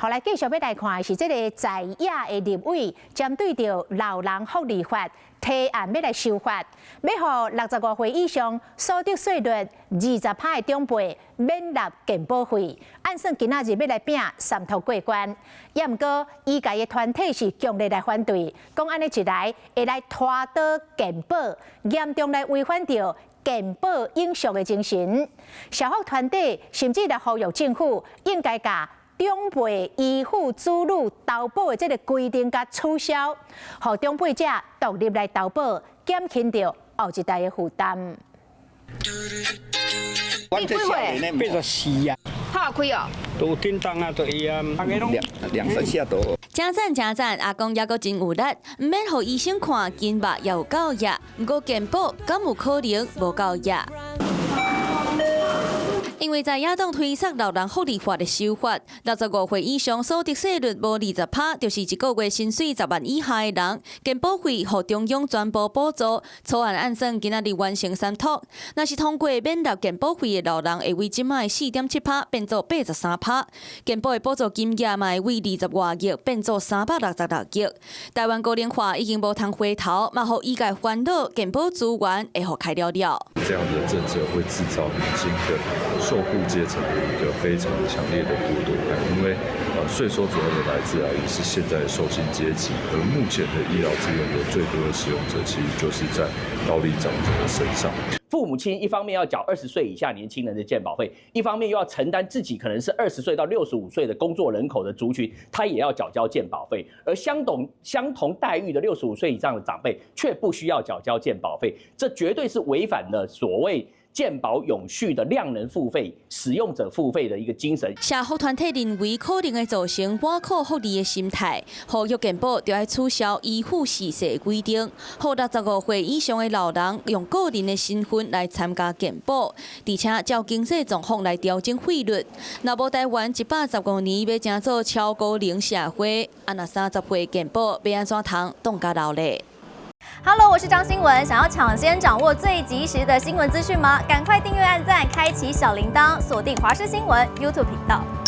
好，來繼續欲來看的是這个在野的立委，針對著老人福利法提案欲來修法，欲予65歲以上所得稅率20趴的長輩免納健保費，按算今仔日欲來拼三讀過關。也毋過醫界的團體是強烈來反對，講按呢一來會來拖倒健保，嚴重來違反著健保永續的精神。社福團體甚至來呼籲政府應該共長輩依附子女投保的這个規定共取消，予長輩者獨立來投保，減輕著後一代的負擔。你幾歲？ 84啊。拍開哦。都叮當啊，都伊啊，兩兩三下都。誠讚誠讚，阿公猶閣真有力，毋免予醫生看，筋肉也有夠額。毋過健保敢有可能無夠額？因為在野黨推捒老人福利法的修法，65歲以上所得稅率無20趴，就是一個月薪水10萬以下的人，健保費予中央全部補助。草案按算今仔日完成三讀，若是通過免納健保費的老人，會為這擺的4.7趴變做83趴，健保的補助金額嘛會為20外億變做366億。台灣高齡化已經無通回頭，嘛予醫界煩惱，健保資源會予開了了。這樣的政策會製造年輕的受僱階層的一個非常強烈的剝奪感，因為稅收主要的來自啊，也是現在的受薪階級，而目前的醫療資源的最多的使用者，其實就是在高齡長者的身上。父母親一方面要繳20歲以下年輕人的健保費，一方面又要承擔自己可能是20歲到65歲的工作人口的族群，他也要繳交健保費，而相同待遇的65歲以上的長輩卻不需要繳交健保費，這絕對是違反了所謂健保永續的量能付費、使用者付費的一個精神。社福團體認為可能會造成倚靠福利的心態，呼籲健保著愛取消依附事實規定，予65歲以上的老人用個人的身份來參加健保，而且照經濟狀況來調整費率。若無台灣115年欲成做超高齡社會，啊若30歲健保欲按怎通擋甲老咧？ Hello，我是張新聞。想要搶先掌握最及時的新聞資訊嗎？趕快訂閱、按讚、開啟小鈴鐺，鎖定華視新聞 YouTube 頻道。